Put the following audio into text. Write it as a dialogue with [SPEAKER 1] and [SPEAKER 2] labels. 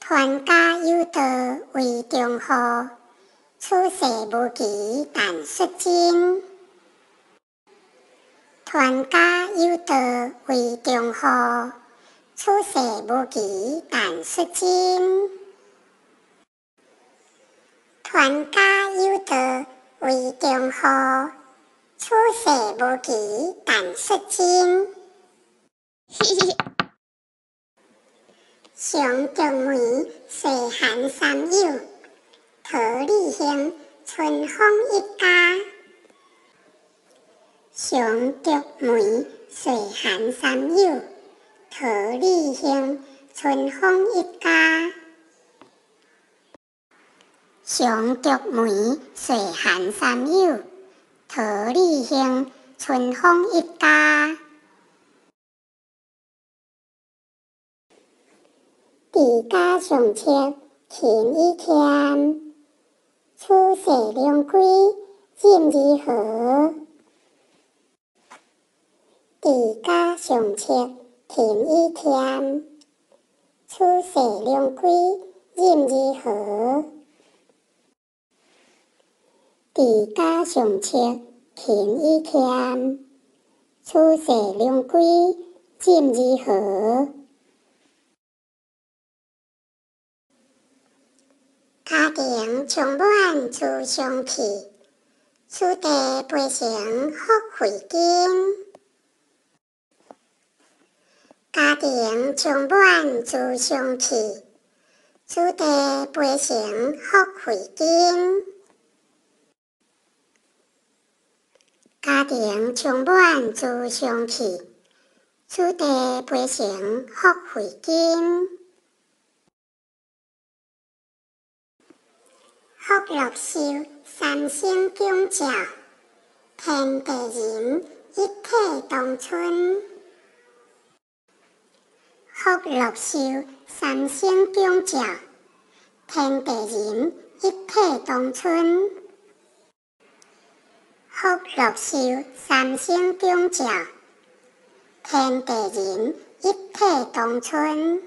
[SPEAKER 1] 傳家有道為中和，處世無奇但率真。傳家有道為中和，處世無奇但率真。傳家有道為中和，處世無奇但率真。上竹梅，歲寒三友，桃李杏，春風一家。上竹梅，歲寒三友，桃李杏，春風一家。上竹梅，歲寒三友，桃李杏，春風一家。治家上策，勤與儉；處世良規，任如何。治家上策，勤與儉；處世良規，任如何。治家上策，勤與儉；處世良規，任如何。家庭充滿慈祥氣，此地培成福慧根。家庭充滿慈祥氣，此地培成福慧根。家庭充滿慈祥氣，此地培成福慧根。福祿壽三星拱照，天地人一體同春。福祿壽三星拱照，天地人一體同春。福祿壽三星拱照，天地人一體同春。